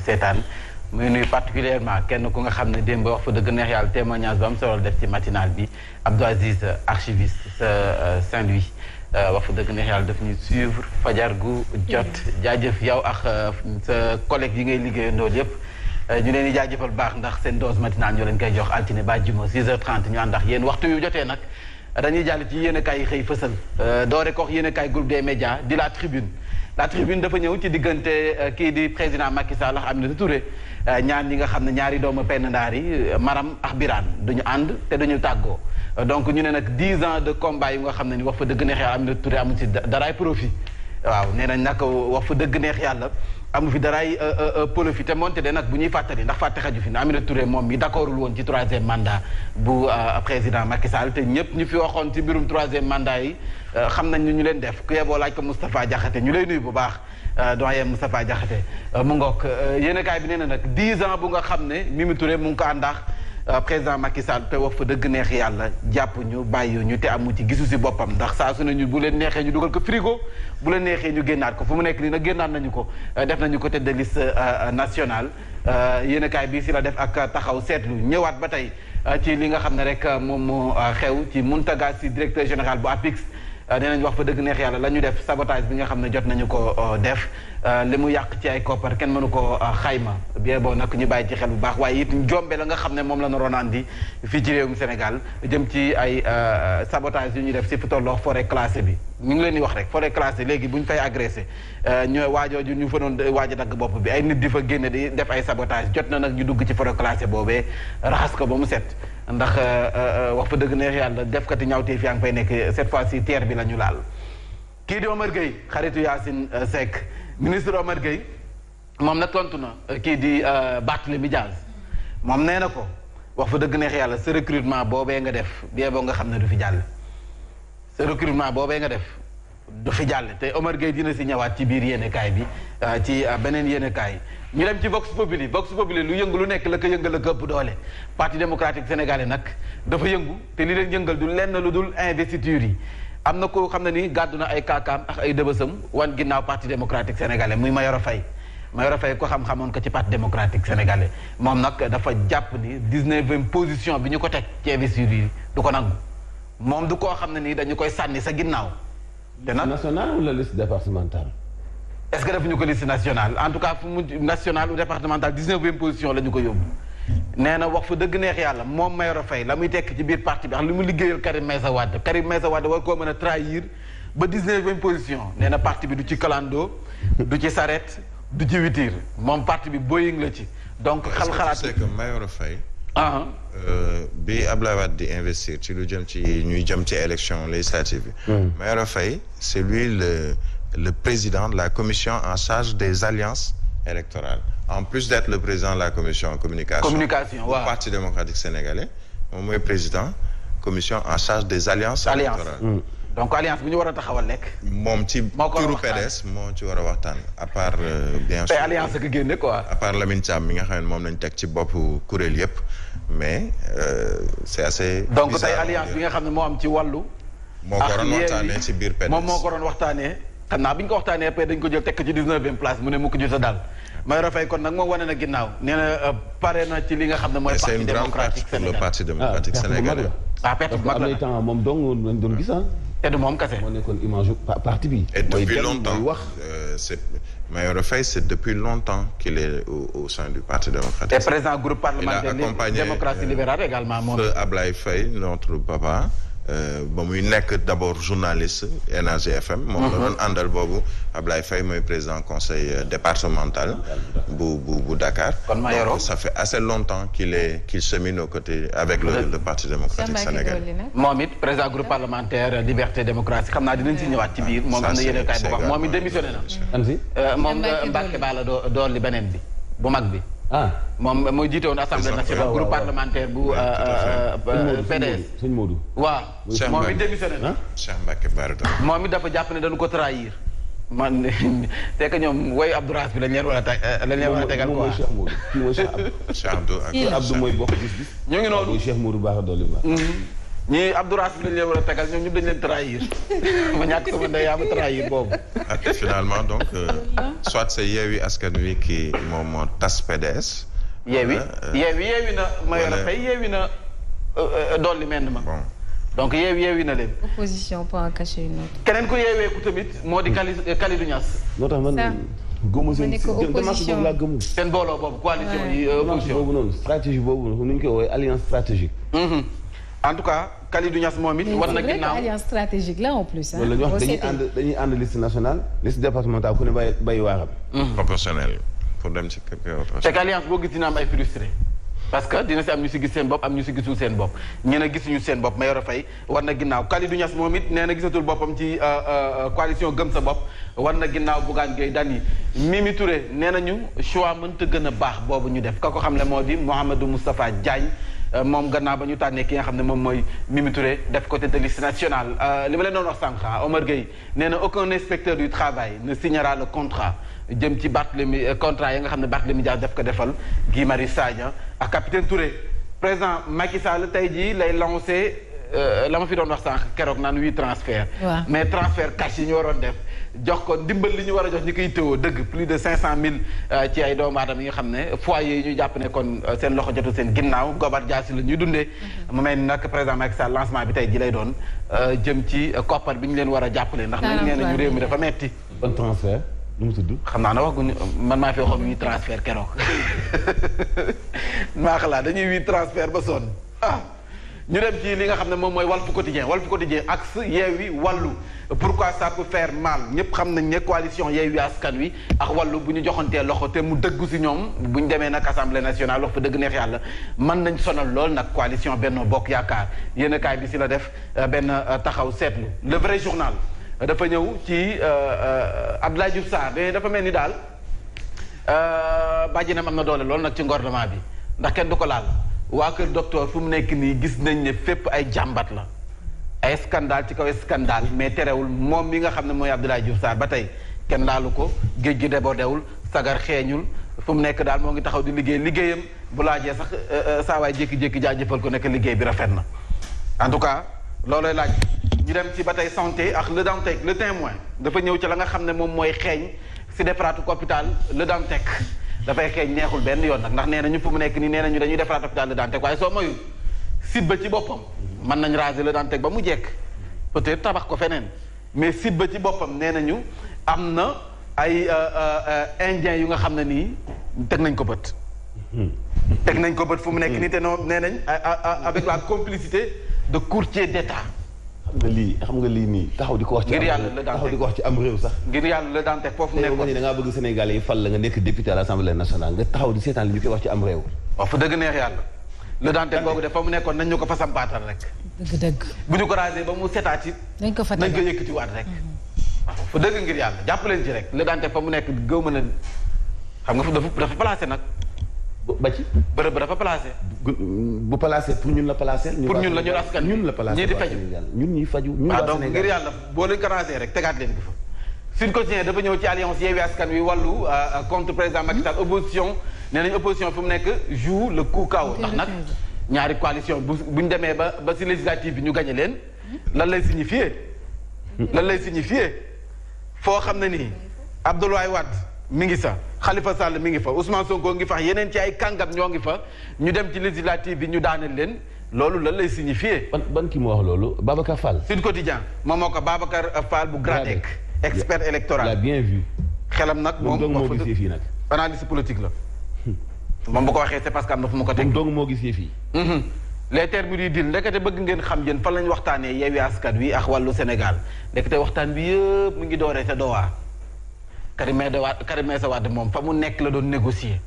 seetaan muy nuyu particulièrement kenn ku nga xam ne démb wax fa dëgg neex yàlla témoignage bu am solo def ci matinal bi Abdou Aziz archiviste sa Saint-Louis wax fa dëgg neex yàlla daf ñuy suivre fajar gu jot jaajëf yow ak sa collègue yi ngay liggéeyandoo yépp ñu leen di jaajëfal baax ndax seen dose matinale ñoo leen koy jox altine ba juma 6h30 ñu àndax yéen waxtu yu jotee nag dañuy jàll ci yéenekaay yi xëy fësal doore ko yéenekaay groupe des médias di la tribune dafa ñëw ci diggante kii di président Macky Sall ak Aminata Touré ñaar ñi nga xam ne ñaari doomu penn ndaar yi Maram ak Birane duñu ànd te duñu tàggoo donc ñu ne nag 10 ans de combat yu nga xam ne ni wax fa dëgg neex yàlla Aminata Touré amu ci daraay profit waaw nee nañ nag wax fa dëgg neex yàlla amu fi daraay profit te moonte de nag bu ñuy fàttali ndax fàtte xaju fi ne Aminata Touré moom mi d'accordul woon ci 3e mandat bu président Macky Sall te ñëpp ñu fi waxoon ci mbirum 3e mandat yi xam nañ ñu leen def ku yeboo laaj ko Moustapha Diakhaté ñu lay nuyu bu baax doyen Moustapha Diakhaté mu ngoog yéenekaay bi nee na nag 10 ans bu nga xam ne Mimi Touré mu ngi ko àndaax président Macky Sall te wax fa dëgg neex yàlla jàpp ñu bàyyi ñu te amu ci gisu si boppam ndax saa su ne ñu bu leen neexee ñu dugal ko frigo bu leen neexee ñu génnaat ko fu mu nekk nii nag génnaat nañu ko def nañu ko tête de liste nationale yéenekaay bi si la def ak taxaw seetlu ñëwaat ba tey ci li nga xam ne rek moom moo xew ci Mountaga Sy directeur général bu APIX nee nañ wax fa dëgg neex yàlla la ñu def sabotage bi nga xam ne jot nañu ko def li mu yàq ci ay koppar kenn mënu ko xayma bien bon nag ñu bàyyi ci xel bu baax waaye it njombe la nga xam ne moom la naroon andi fii ci réewum Sénégal jëm ci ay sabotage yu ñu def si fu tolloo forêt classée bi ñu ngi leen di wax rek forêt classée léegi bu ñu fay agressé ñooy waajooju ñu fa doon waaj a dagg bopp bi ay nit di fa génne di def ay sabotage jot na nag ñu dugg ci forêt classée boobee raxas ko ba mu set ndax wax fa dëgg neex yàlla defkati ñaawteef yaa ngi fay nekk cette fois ci terre bi la ñu laal kii di Omar Gueye xaritu Yacine Seck ministre Omar Gueye moom nag tontu na kii di Barthélémy Dias moom nee na ko wax fa dëgg neex yàlla sa recrutement boobee nga def bien boo nga xam ne du fi jàll sa recrutement boobee nga def du fi jàll te Omar Gueye dina si ñëwaat ci biir yéenekaay bi ci beneen yéenekaay ñu dem ci Vox Populi lu yëngu lu nekk la ko yëngal la ko ëpp doole parti démocratique sénégalais nag dafa yëngu te li leen yëngal du lenn lu dul investiture yi am na ko xam ne ni gàddu na ay kaakaam ak ay dëbësam wan ginnaaw parti démocratique sénégalais muy Mayoro Faye ko xam-xamoon ko ci parti démocratique sénégalais moom nag dafa jàpp ni 19e position bi ñu ko teg ci investiture yi du ko nangu moom du koo xam ne nii dañu koy sànni sa ginnaaw. te nag national wala liste départementale. est-ce que defuñu ko liste nationale en tout cas fu mu national ou départemental 19e position la ñu ko yóbbu nee na wax fa dëgg neex yàlla moom Mayoro Faye la muy tekk ci biir parti bi ak li mu liggéeyal Karim Meïssa Wade war koo mën a trahir ba 19e position nee na parti bi du ci kalando du ci saret du ci witir moom parti bi Boeing la ci donc xalaat c'est que Mayoro Faye bi Abdoulaye Wade di investir ci lu jëm ci ñuy jëm ci élection législative bi Mayoro Faye c'est lui le président de la commission en charge des alliances électorales en plus d'être le président de la commission communication du Parti démocratique sénégalais moom mooy président commission en charge des alliances électorales donc alliance bu ñu war a taxawal nekk moom ci turu PDS moo ci war a waxtaan à part bien sûr alliance ak génne quoi à part Lamine Thiam mi nga xam ne moom lañ teg ci bopp kuréel yépp mais c'est assez donc tey alliance bi nga xam ne moo am ci wàllu moo ko doon waxtaanee ci biir PDS moom moo ko doon waxtaanee xam naa bi ñu ko waxtaanee après dañ ko jël tekk ci 19e place mu ne mu ko jot a daal Mayoro Faye kon nag moom wane na ginnaaw nee na pare na ci li nga xam ne mooy parti démocratique sénégalais le parti démocratique sénégalais perte bu mag la am na temps moom dong lañ doon gis te du moom kese moo nekkoon image parti bi et depuis longtemps c'est Mayoro Faye c'est depuis longtemps qu'il est au sein du parti démocratique et président groupe parlementaire démocratie libérale également moom Ablaye Faye notre papa ba muy nekk d'abord journaliste Énergie FM moom la doon àndal boobu Ablaye Faye mooy président conseil départemental bu Dakar donc ça fait assez longtemps qu'il chemine aux côtés avec le Parti démocratique sénégalais moom it président groupe parlementaire liberté démocratie xam naa dinañ si ñëwaat ci biir moom am na yeneen kay bu wax moom it démissionné na moom Mbacke Ba la door li beneen bi bu mag bi moom mooy jiite woon assemblée nationale groupe parlementaire bu PDS sëñ Modou waaw moom it démissionné na Cheikh Mbacke Bara moom it dafa jàpp ne dañu ko trahir man c'est que ñoom woy Abdouraas bi lañ leen war a tegal quoi Cheikh Modou kii mooy Cheikh Abdou Cheikh Abdou Abdou mooy bokk gis-gis ñu ngi noonu Cheikh Modou Bara Dolly Ba ñii Abdou Rassi lañ leen war a tegal ñoom ñëpp dañ leen trahir ma ñàkk sama ndey yaa ma trahir boobu. ak finalement donc soit c'est Yewwi Askan Wi qui moom moo tas PDS. Yewwi na Mayoro Faye Yewwi na dolli menn ma. bon donc Yewwi na leen. opposition pas caché une autre. keneen ku yeeweeku tamit moo di Kalidou Niass. moo tax man gëmu seen démarche boobu laa gëmu. seen booloo boobu coalition yi opposition boobu noonu stratégie boobu nu ñu koy woowee alliance stratégique. en tout cas Kalidou Niass moom it war na ginnaaw alliance stratégique là en plus. loolu la ñu wax dañuy ànd liste nationale liste départementale ku ne bay waaram. proportionnel pour dem ci kër te alliance boo gis dina am ay frustré parce que dina si am ñu si gis seen bopp am ñu si gisul seen bopp ñeneen gisuñu seen bopp Mayoro Faye war na ginnaaw Kalidou Niass moom it nee na gisatul boppam ci coalition gëm sa bopp war na ginnaaw Bougane Gueye Dany Mimi Touré nee nañu choix mënta gën a baax boobu ñu def ka ko xam ne moo di Mouhamadou Moustapha Diagne moom gannaaw ba ñu tànnee ki nga xam ne moom mooy Mimi Touré def ko tête de liste nationale li ma leen doon wax sànq Omar Gueye nee na aucun inspecteur du travail ne signera le contrat jëm ci Barthélémy contrat yi nga xam ne Barthélémy Dias def ko defal Guy Marius Sagna ak capitaine Touré président Macky Sall tey jii lay lancé la ma fi doon wax sànq keroog naan 8 transfert mais transfert cash yi ñu waroon def jox ko ndimbal li ñu war a jox ñi koy tëwoo dëgg plus de 500000 ci ay doomu aadama yi nga xam ne foyer yi ñu jàpp ne kon seen loxo jotu seen ginnaaw gobar jaasi la ñuy dundee mu mel ni nag président Macky Sall lancement bi tey ji lay doon jëm ci koppar bi ñu leen war a jàppale ndax nag nee nañu réew mi dafa metti ban transfert nu mu tudd xam naa ne waxuñu man maa fi waxoon 8 transfert keroog maa xalaat dañuy 8 transfert ba sonn ñu dem ci li nga xam ne moom mooy Walf Quotidien axe Yewwi Wallu pourquoi ça peut faire mal ñëpp xam nañ ne coalition Yewwi Askan Wi ak Wallu bu ñu joxantee loxo te mu dëggu si ñoom bu ñu demee nag assemblée nationale wax fa dëgg neex yàlla mën nañ sonal lool nag coalition Benno Bokk Yaakaar yéen a kaay bi si la def benn taxaw seetlu le vrai journal dafa ñëw ci Abdoulaye Diouf Sarr mais dafa mel ni daal bàjjenam am na doole lool nag ci ngornement bi ndax kenn du ko laal waa kër docteur fu mu nekk nii gis nañ ne fépp ay jàmbat la ay scandale ci kaw scandale mais terewul moom mi nga xam ne mooy Abdoulaye Diouf Sarr ba tey kenn laalu ko géej gi débordewul sagar xeeñul fu mu nekk daal moo ngi taxaw di liggéeyam bu laajee sax saa waay jékki-jékki jaajëfal ko nekk liggéey bi rafet na en tout cas loolooy laaj ñu dem ci ba tey santé ak Le Dantec Le Témoin dafa ñëw ci la nga xam ne moom mooy xeeñ si defaraatu hôpital Le Dantec dafay xeeñ neexul benn yoon nag ndax nee nañu fu mu nekk nii nee nañu dañuy defaraat hôpital Le Dantec waaye soo mayul site ba ci boppam mën nañ raser Le Dantec ba mu jekk peut-être tabax ko feneen mais site ba ci boppam nee nañu am na ay indiens yu nga xam ne nii teg nañ ko bët teg nañ ko bët fu mu nekk nii te noonu nee nañ avec la complicité de courtiers d'État xam nga lii nii taxaw di ko wax ci ngir yàlla Le Dantec taxaw di ko wax ci am réew sax ngir yàlla Le Dantec foofu nekk nga ni da ngaa bëgg Sénégalais yi fal la nga nekk député à l'Assemblée nationale nga taxaw di seetaan li ñu koy wax ci am réew wax fa dëgg neex yàlla Le Dantec boobu de fa mu nekkoon nañ ñu ko fa sampaatal rek dëgg bu ñu ko rasé ba mu setaat it nañ ko yëkkatiwaat rek waaw fa dëgg ngir yàlla jàpp leen ci rek Le Dantec fa mu nekk gëw mën a xam nga dafa placé nag ba ci bërëb ba dafa placé bu placé pour ñun la placé pour ñun la ñu askan ñun la placé ñii di faju ñun ñuy faju ñun waaw donc ngir yàlla boo leen ko rasé rek tegaat leen ko fa Sud Quotidien dafa ñëw ci alliance Yewwi Askan Wi Wallu contre président Macky Sall opposition nee nañu opposition fu mu nekk joue le coup kaw ndax nag ñaari coalition buñ demee ba si législative bi ñu gagné leen lan lay signifier foo xam ne nii Abdoulaye Wade mi ngi sa Khalifa Sall mi ngi fa Ousmane Sonko ngi fa yeneen ci ay kàngam ñoo ngi fa ñu dem ci législative bi ñu daaneel leen loolu lan lay signifier. ban ki mu wax loolu Babacar Fall. Sud Quotidien moom moo ko Babacar Fall bu GRADEC expert électoral la bien vu. xelam nag moom moo gisee fii nag. analyse politique la. moom bu ko waxee c'est parce que am na fu mu ko teg. moom dong moo gisee fii. les termes du deal ndekete bëgg ngeen xam yéen fan lañ waxtaanee Yewwi Askan Wi ak Wallu Sénégal ndekete waxtaan bi yëpp mu ngi dooree sa Doha. Karim Meïssa Wade moom fa mu nekk la doon négocier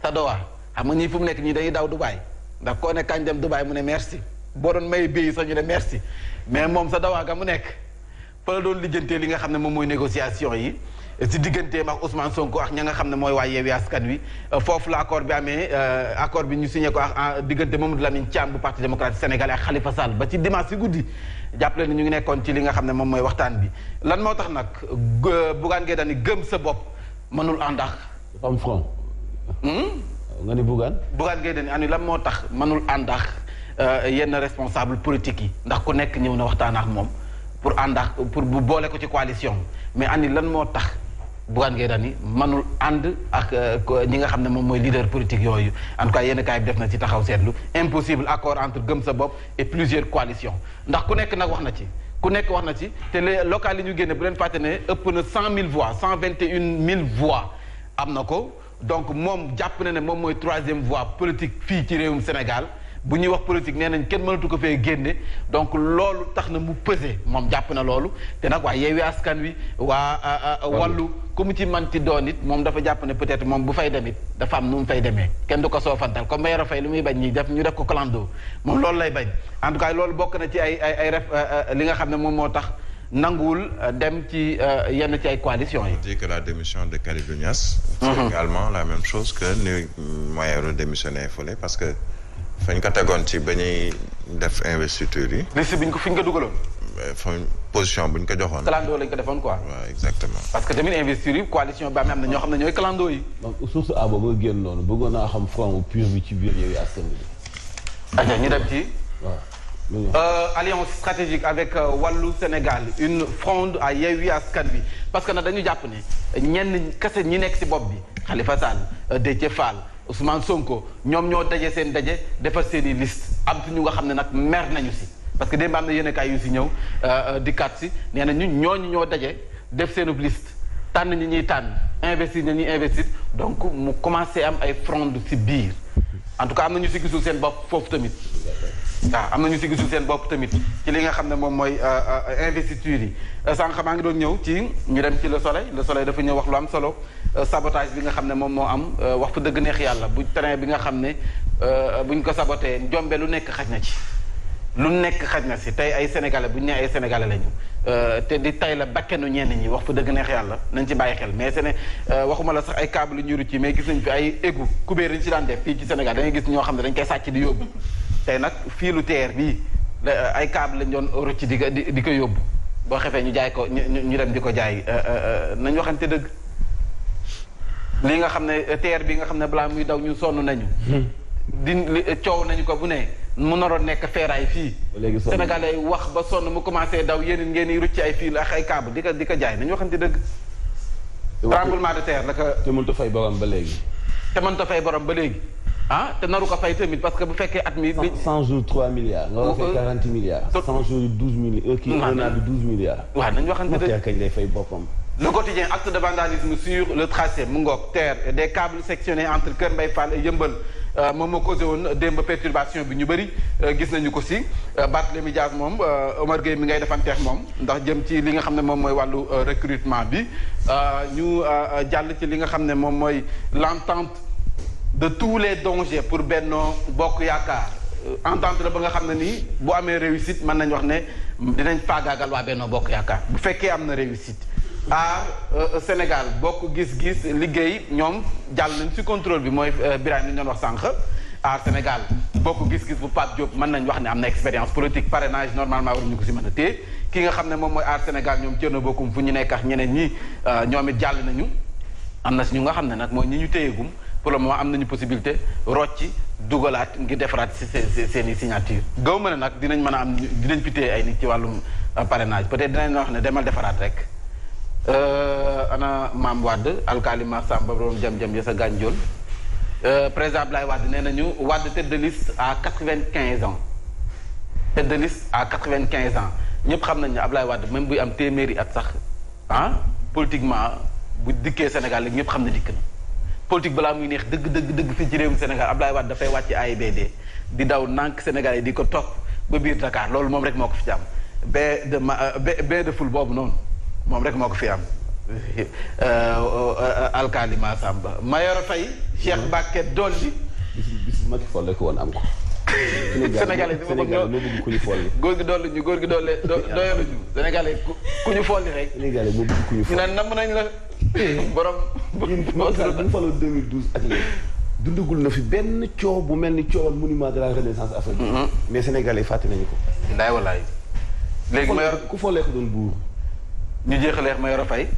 sa Doha xam nga ñii fu mu nekk ñii dañuy daw Dubaï ndax koo ne kañ dem Dubaï mu ne merci boo doon may bii sax ñu ne merci mais moom sa Doha ga mu nekk fa la doon lijjantee li nga xam ne moom mooy négociation yi si digganteem ak Ousmane Sonko ak ña nga xam ne mooy waa Yewwi Askan Wi foofu la accord bi amee accord bi ñu signé ko ak diggante Mamadou Lamine Thiam bu parti démocratique sénégalais ak Khalifa Sall ba ci dimanche si guddi jàppale ni ñu ngi nekkoon ci li nga xam ne moom mooy waxtaan bi lan moo tax nag Bougane Gueye Dany gëm sa bopp mënul àndax dafa am front nga ni Bougane Gueye Dany ani lan moo tax mënul àndax yenn responsable politique yi ndax ku nekk ñëw na waxtaan ak moom pour ànd ak pour bu boole ko ci coalition mais andi lan moo tax Bougane Gueye Dany mënul ànd ak ñi nga xam ne moom mooy leader politique yooyu en tout cas yenn kaay bi def na ci taxaw seetlu impossible accord entre gëm sa bopp et plusieurs coalitions ndax ku nekk nag wax na ci ku nekk wax na ci te les locales yi ñu génne bu leen fàtte ne ëpp na 100 000 voix 121 000 voix am na ko donc moom jàpp na ne moom mooy troisième voie politique fii ci réewum Sénégal bu ñuy wax politique nee nañ kenn mënatu ko fee génne donc loolu tax na mu pesé moom jàpp na loolu te nag waa Yewwi Askan Wi waa wàllu ku mu ci manti doon it moom dafa jàpp ne peut-être moom bu fay dem it dafa am nu mu fay demee kenn du ko soofantal comme Mayoro Faye lu muy bañ ñi def ñu def ko clando moom loolu lay bañ en tout cas loolu bokk na ci ay ref li nga xam ne moom moo tax nanguwul dem ci yenn ci ay coalitions yi. on dit que la démission de Kalidou Niass. c'est également la même chose que ni Mayoro démissionné fële parce que fañ ko tegoon ci ba ñuy def investiture yi. liste bi fi ñu ko dugaloon. position bu ñu ko joxoon. clando lañ ko defoon quoi. waaw exactement. parce que tamit investiture yi coalition ba am na ñoo xam ne ñooy clando yi. donc source A boobu nga génn noonu bëggoon naa xam front pur bi ci biir Yewwi Askan Wi. aja ñu dem ci. waaw. alliance stratégique avec Wallu Sénégal une fronde à Yewwi Askan Wi parce que nag dañu jàpp ne ñenn kese ñi nekk ci bopp bi Khalifa Sall Déthié Fall Ousmane Sonko ñoom ñoo daje seen daje defar seen i liste am ñu nga xam ne nag mer nañu si parce que démb am na yenn kaay yu si ñëw dikkaat si nee na ñooñu ñoo daje def seen liste tànn ñi ñuy tànn investir ñi ñuy investir donc mu commencé am ay fronde si biir en tout cas am na ñu si gisul seen bopp foofu tamit. waaw am na ñu si gisul seen bopp tamit ci li nga xam ne moom mooy investiture yi sànq maa ngi doon ñëw ci ñu dem ci le soleil dafa ñëw wax lu am solo sabotage bi nga xam ne moom moo am wax fa dëgg neex yàlla bu train bi nga xam ne buñ ko sabotee njombe lu nekk xaj na ci lu nekk xaj na si tey ay sénégalais bu ñu nee ay sénégalais lañu te di tay la bakkenu ñenn ñi wax fa dëgg neex yàlla nañ ci bàyyi xel mais waxuma la sax ay câble ñu ci mais gis nañ fi ay égout kubéer yi ñu si daan def fii ci Sénégal da ngay gis ñoo xam ne dañ koy sàcc di yóbbu tey nag fii lu teer bii ay câble lañ doon rocc di ko yóbbu boo xefee ñu jaay ko ñu dem di ko jaay nañ waxante dëgg li nga xam ne teer bi nga xam ne balaa muy daw ñu sonn nañu coow nañu ko bu ne mu naroon nekk feeraay fii sénégalais wax ba sonn mu commencé daw yéen ngeen di rucc ay fii ak ay câble di ko jaay nañu waxante dëgg tremblement de terre la ko te mënut a fay borom ba léegi te naru ko fay tamit parce que bu fekkee at mi. 100 jours 3 milliards. nga war a fay 40 milliards. 100 jours 12 milliards. kii un an bi 12 milliards. waaw nañu waxante dëgg kañ lay fay boppam. le quotidien acte de vandalisme sur le tracé mu ngoog terre des câbles sectionnés entre Kër Mbaye Fall et Yëmbal moom moo causé woon démb perturbation bi ñu bëri gis nañu ko si Barthélémy Dias moom Omar Gueye mi ngay defanteex moom ndax jëm ci li nga xam ne moom mooy wàllu recrutement bi ñu jàll ci li nga xam ne moom mooy l'entente de tous les dangers pour Benno Bokk Yaakaar entente la ba nga xam ne nii bu amee réussite mën nañ wax ne dinañ faagaagal waa Benno Bokk Yaakaar bu fekkee am na réussite Sénégal bokk gis-gis liggéey ñoom jàll nañ ci contrôle bi mooy Birahim ni ñu doon wax sànq Sénégal bokk gis-gis bu Pape Diop mën nañ wax ne am na expérience politique parrainage normalement waruñu ko ci mën a téye ki nga xam ne moom mooy Sénégal ñoom Thierno Bocoum fu ñu nekk ak ñeneen ñi ñoom it jàll nañu am na si ñu nga xam ne nag mooy ñi ñu téyegum pour le moment am nañu possibilité rocci dugalaat ngir defaraat seen i signature gaw ma ne nag dinañ mën a am dinañ fi téye ay nit ci wàllum parrainage peut-être dinañ wax ne demal defaraat rek ana Maam Wade alkalima Samba borom jam-jam ya sa gànjool président Abdoulaye Wade nee nañu Wade tête de liste à 95 ans tête de liste à 95 ans ñëpp xam nañ ne Abdoulaye Wade même buy am téeméeri at sax politiquement bu dikkee Sénégal léegi ñëpp xam ne dikk na politique balaa muy neex dëgg fii ci réewum Sénégal Abdoulaye Wade dafay wàcc AIBD di daw nànk Sénégal yi di ko topp ba biir Dakar loolu moom rek moo ko fi am bain de foule boobu noonu moom rek moo ko fi am alkaali Massamba Mayoro Faye Cheikh Baket Dolli bis Macky Sall ko woon am ko Sénégalais bi ma bëgg ku ñu folli góor gi dolli ñu góor gi doole doyaluñu Sénégalais ku ñu folli rek Sénégalais moo bëgg ku ñu folli ñu ne namm nañ la borom bu ñu faloo 2012 ak léegi dundagul na fi benn coow bu mel ni coowal monument de la renaissance africaine mais Sénégalais fàtte nañu ko ndaay walaay léegi ku follee ko doon buur ñu jeexaleex Mayoro Faye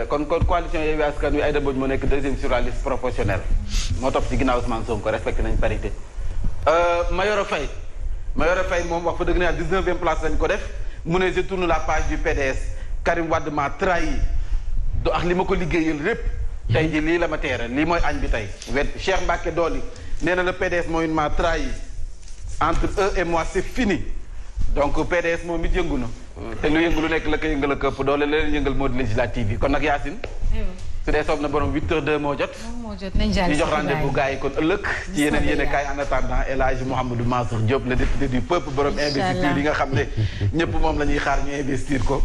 kon coalition Yewwi Askan Wi Aïda Mbodj moo nekk deuxième sur la liste proportionnelle moo topp ci ginnaaw Ousmane Sonko respecté nañ parité Mayoro Faye moom wax fa dëgg ne 19e place lañ ko def mu ne je tourne la page du PDS Karim Wade m'a trahi do ak li ma ko liggéeyal lépp tey ji lii la ma teere lii mooy añ bi tey Cheikh Mbacké Dolly nee na le PDS mooy m'a trahi entre eux et moi c'est fini donc PDS moom it yëngu na te lu yëngu lu nekk la ko yëngal a këpp doole la leen yëngal moo di législative yi kon nag Yacine su dee soob na borom 8h02 moo jot ñu jox rendez-vous gars yi kon ëllëg ci yeneen yéen kaay en attendant El Hadji Mouhamadou Mansour Diop le député du peuple borom investiture yi nga xam ne ñëpp moom la ñuy xaar ñu investir ko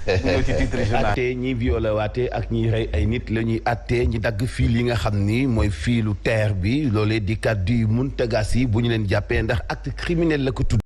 ñëw ci titre journal attee ñi violé waate ak ñi rey ay nit la ñuy attee ñi dagg fiil yi nga xam ni mooy fiilu terre bi loolee di kàddu yu Mountaga Sy bu ñu leen jàppee ndax acte criminel la ko tudd